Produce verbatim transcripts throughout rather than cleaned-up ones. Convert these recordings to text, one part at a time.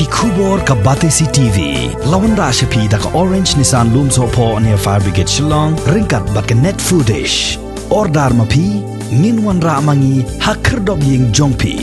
Khubor ka Batesi T V la wanrah sha phi da ka Orange Nissan Lumsohphoh near Fire Brigade Shillong ryngkat bad ka Net Foodish. Order ma phi, ngin wanrah ma ngi ha khyrdop ïing jong phi.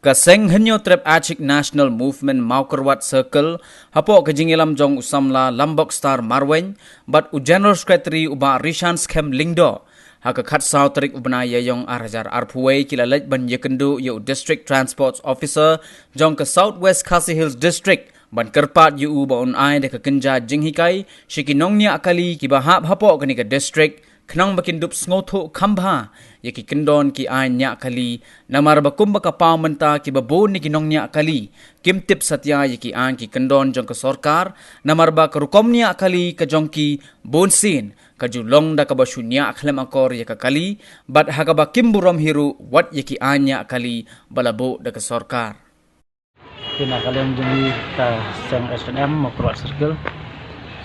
Ka seng Hynñiewtrep Achik National Movement Mawkyrwat Circle, hapoh ka jingïalam jong u samla Lambokstar Marwein bad u General Secretary u Bah Rishan Skhem Lyngdoh, ha ka khatsaw tarik u bnai Ïaïong ar hajar arphew wei ki la leit ban ïakynduh ïa u District Transport Officer jong ka South West Khasi Hills District ban kyrpad ïa u ba un ai da ka kynja jinghikai sha ki nongñiah kali kiba hap hapoh kane ka district, khnang ba kin dup sngewthuh kham bha ïa ki kyndon ki aiñ ñiah kali, namar ba kumba ka paw mynta kiba bun na ki nongñiah kali kim tip satia ïa ki aiñ ki kyndon jong ka sorkar, namar ba ka rukom ñiah kali ka jong ki bunsien ka ju long da kaba shu ñiah khlem akor ïa ka kali, bad ha kaba kim burom hi ruh wat ïa ki aiñ ñiah kali ba la buh da ka sorkar. Te na ka liang jong ngi ka seng H N M Mawkyrwat Circle,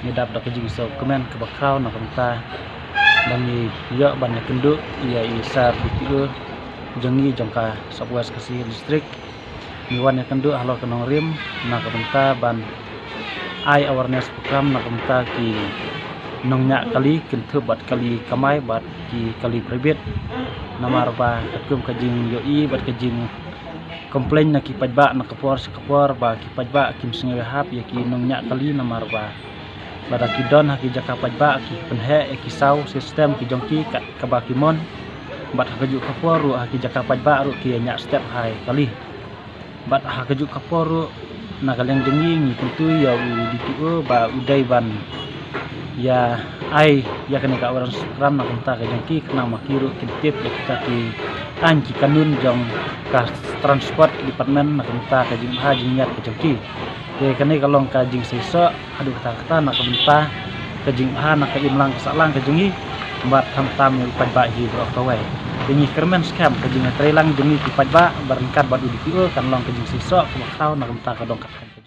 ngi dap da ka jingsngewkmen kaba khraw na ka bynta ba ngi ïoh ban ïakynduh ïa i Sir D P O jong ngi jong ka South West Khasi Hills District. Ngi wan ïakynduh halor ka nongrim na ka bynta ban ai awareness program na ka bynta ki nongñiah kali kynthup bad kali kamai bad ki kali private. Namar ba katkum ka jingïohi bad ka jing complain na ki paidbah na ka por sha ka por ba ki paidbah kim sngew hap ïa ki nongñiah kali, namar ba lada ki don ha ki jaka paidbah ki pynheh ïa ki saw system ki jong ki kat kaba ki mon, bad ha kajuh ka por ruh ha ki jaka paidbah ruh ki ïa ñiah step ha kali. Bad ha kajuh ka por ruh na ka liang jong ngi ngi kyntu ïa u D P O ba u dei ban ïa ai ïa kane ka awareness program na ka bynta ka jong ki, khnang ma ki ruh kin tip ïa kita ki aiñ ki kanun jong ka Transport Department na ka bynta ka jingbha jingmiat ka jong ki. Te kane ka long ka jingseisoh haduh katta katta na ka bynta ka jingbha na ka imlang ka sahlang ka jong ngi, bad khamtam ïa u paidbah hi baroh kawei. Te ngi kyrmen skhem ka jingïatreilang jong ngi ki paidbah bad ryngkat bad u D P O kan long ka jingseisoh kaba khraw na ka bynta ka dong ka thaiñ.